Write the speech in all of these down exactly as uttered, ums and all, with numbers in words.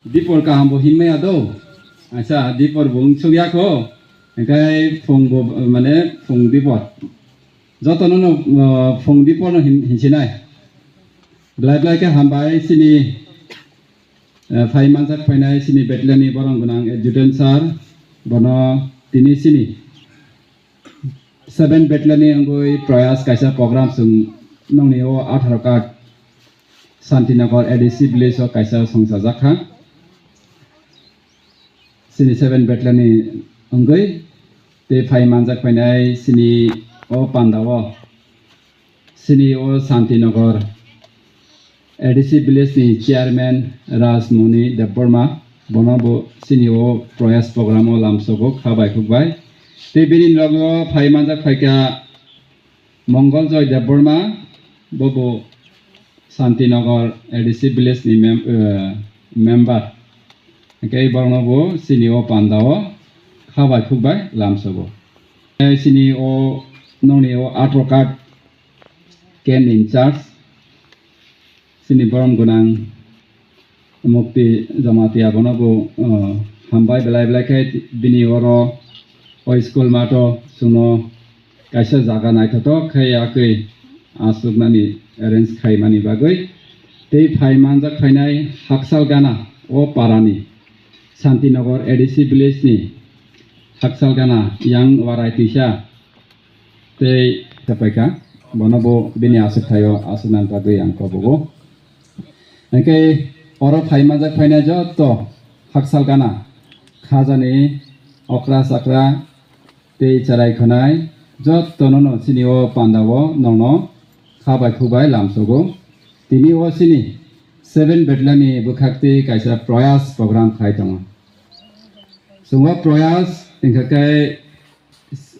Dipor kaham bo hinmaya do. Acha, dipor bo wng suk ya kho. Hingkai phung bo, mane, phung dipor. Joto no, no, uh, phung dipor no hin, hinsinai. Belai belai khe hambai sini, uh, phai manjak phainai sini Bethlehem ni borong gunang adjutant sir, bono tini sini seven Bethlehem ni wngwi Proyas kaisa program chwng nongni o atharo card Santinagar A D C village o kaisa songchajak kha. Sini seven Bethlehem ni wngwi tei phai manjak phainai sini o panda o sini o Santinagar A D C village ni chairman Rajmoni Debbarma, bono bo sini o Proyas program o lamsogo kha bai khuk bai. Tei bini logo phai manjak phaikha Mongol Joy Debbarma, bo bo Santinagar A D C village ni mem-, eh, member. Hingke borokno bo sini o panda o kha bai khuk bai lamsogo. Tei sini o nongni o atharo card camp in charge sini borom gwnang Mukti Jamatia bono bo, uh, hambai belai belai khe bini oro o school mato chwngno kaisa jaga naithothok khe yakwi aswknani arrange khaimani bagwi tei phai manjak phainai Haksalgana o parani Santinagar A D C village ni Haksalgana yang warai twisa tei tepaikha bono bo bini aswk thaio aswknani bagwi ang kobogo. Hingke oro phai manjak phainai joto Haksalgana khajani okra chakra tei cherai khwnai jotono no chini o panda o nongno kha bai khu bai lamsogo. Tini o chini seven Bethlehem ni bwkhak tei kaisa Proyas program khai tongo. Chwng o Proyas hingkha khe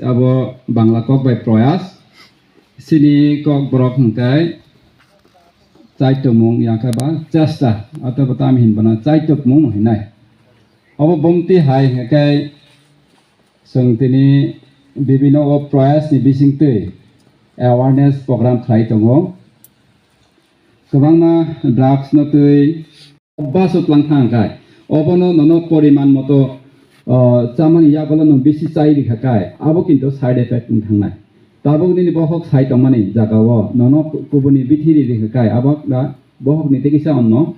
abo Bangla kok bai Proyas, chini kok borok hwnkhe chaitokmung, yang khe ba chesta, atabo tam hin bono chaitokmung hinai. Obo bomti hai hwnkhe chwng tini bibino o Proyas ni bisingtwi awareness program khlai tongo. Kwbangma drugs no twi Obbaso tlang thang khai, obono nono poriman moto, o, chamani yagulo no bisi chai rikha khai, abo kintu side effect wng thangnai. Tabuk nini bohok sai tongmani jagao nono ku-, kubuni bithi ri rikha khai, abo da bohok ni tikisa onno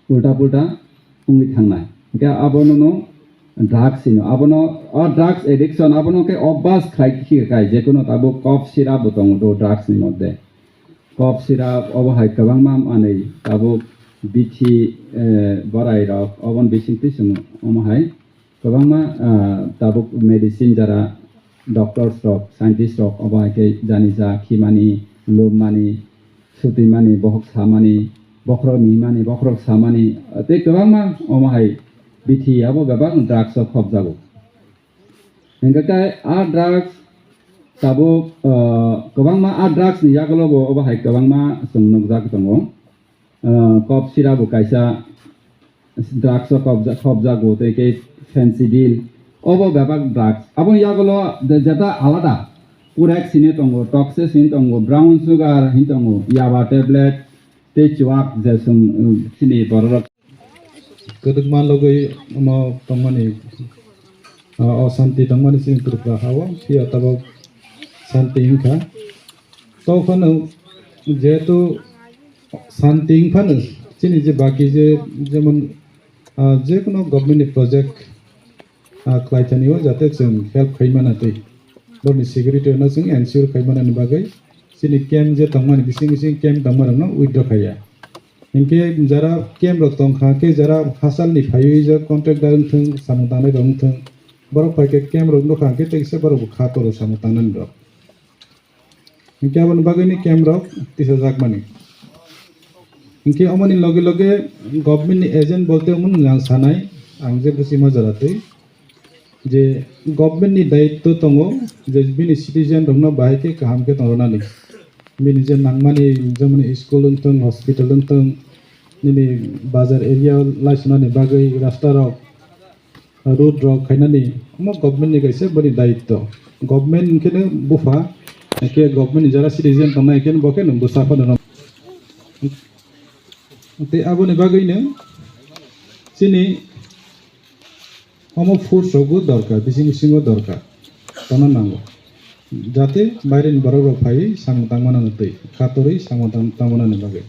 ulta pulta wngwi thangnai. Hingke abono no drugs hino, abono, o drugs addiction, abono khe obbas khlai khikha khai, jekuno tabuk cough syrup bo tongo do drugs ni moddhe. Cough syrup obo hai kwbangma manwi tabuk bithi, eh, borai rok oboni bisingtwi chwng omo hai kwbangma, ah, tabuk medicine jara doctors rok, scientist rok obo hai khe jani ja khimani, lummani, sutimani, bokhok samani, bokhorok mimani, bokhorok samani, tei kwbangma omo hai bithi abo bebak drugs o khopjago. Hingkhe khe a drugs tabuk, ah, kwbangma a drugs ni yagulo bo obo hai kwbangma chwng nukjak tongo. Ah, cough syrup bo kaisa drugs o khopja-, khopjago, tei khe fentanyl obo bebak drugs. Aboni yagulo je-, jeta alada crack sini tongo, toxin sini tongo, brown sugar hin tongo, yaba tablet tei chuak je chwng, um, chini bororok. Kwdwkma logwi omo tongmani, ah, osanti tongmani chini Tripura hao, phiya tabuk santi wngkha. Tophano jehetu santi wngphano chini je baki je jemon, ah, jekunu government ni project, ah, khlaithani o jate chwng help khaimana twi. Borni security no chwng ensure khaimana ni bagwi chini camp je tongmani bising bising camp tongmarokno withdraw khaiya. Hinkhe jara camp rok tongkha khe jara hasalni phaiwi je contractor wngthwng, samung tangnai rok wngthwng, borok phaikhe camp rok nukha khe tekisa borok bo kha toro samung tangnani rok. Hinkhe aboni bagwini camp rok tisajakmani. Hinkhe omoni loge loge government ni agent bolte omo nwng ang sanai, ang je buchima jora twi je government ni daitto tongo je bini citizen rokno bahai khe kaham khe tongronani. Bini je nangmani jemon school wngthwng, hospital wngthwng, nini bazar area o laisunani bagwi rasta rok, road rok khainani omo government ni kaisa boni daityo. Government hwnkhe no bupha, hwnkhe government ni jara citizen tongnai hwnkhe bo khe no bwsa phano rw-, tei aboni bagwi no chini omo force rok bo dorkar, bising bisingo dorkar tongna nango, jate baireni borok rok phaiwi samung tangmani twi khatorwi samung tang-, tangmani bagwi.